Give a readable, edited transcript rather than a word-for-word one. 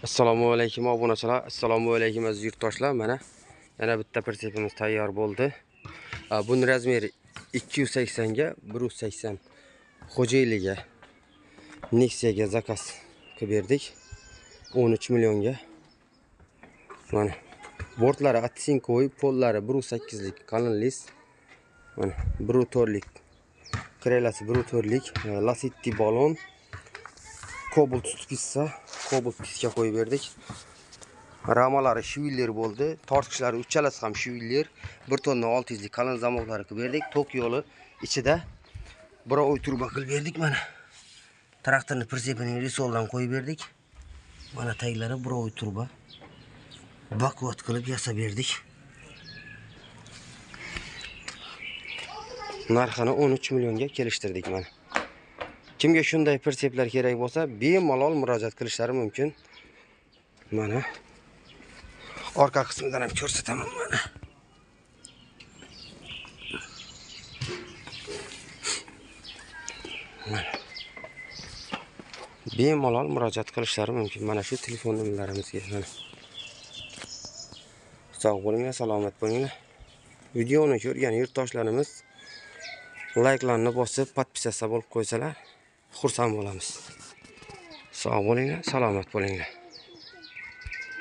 Assalomu alaykum obunachilar, assalomu alaykum aziz yurtdoshlar. Mana yana bitta pritsepimiz tayyor bo'ldi. Buning razmeri 280 ga 180 Xo'jayliga Nexia'ga zakaz qilib berdik. 13 millionga. Mana bortlari atsinkoy, pollari 1.8 lik qalin lis. Mana 1.4 lik krelasi 1.4 lik, Lacetti balon, Cobalt pizza, Cobalt pizza qo'yib berdik. Ramalari shviller bo'ldi. Tortqichlari uchalasi ham shviller. 1 tonna 600 lik qalin zamoqlari qilib berdik. Tok yo'li ichida birovoy turba qilib berdik mana. Traktorni pritsepining risoldan qo'yib berdik. Mana taglari birovoy turba. Bakvat qilib yasab berdik. Narxini 13 millionga kelishtirdik mana. Kimga shunday pritseplar kerak bo'lsa, bemalol murojaat qilishlari mumkin. Mana orqa qismidan ham ko'rsataman mana. Mana. Bemalol murojaat qilishlari mumkin mana shu telefon nomerlarimizga mana. Sog' bo'linglar, salomat bo'linglar. Videoni ko'rgan yurtdoshlarimiz layklarni bosib, podpisatsiya bo'lib qo'ysalar xursand bo'lamiz. Sog' bo'linglar, salomat bo'linglar.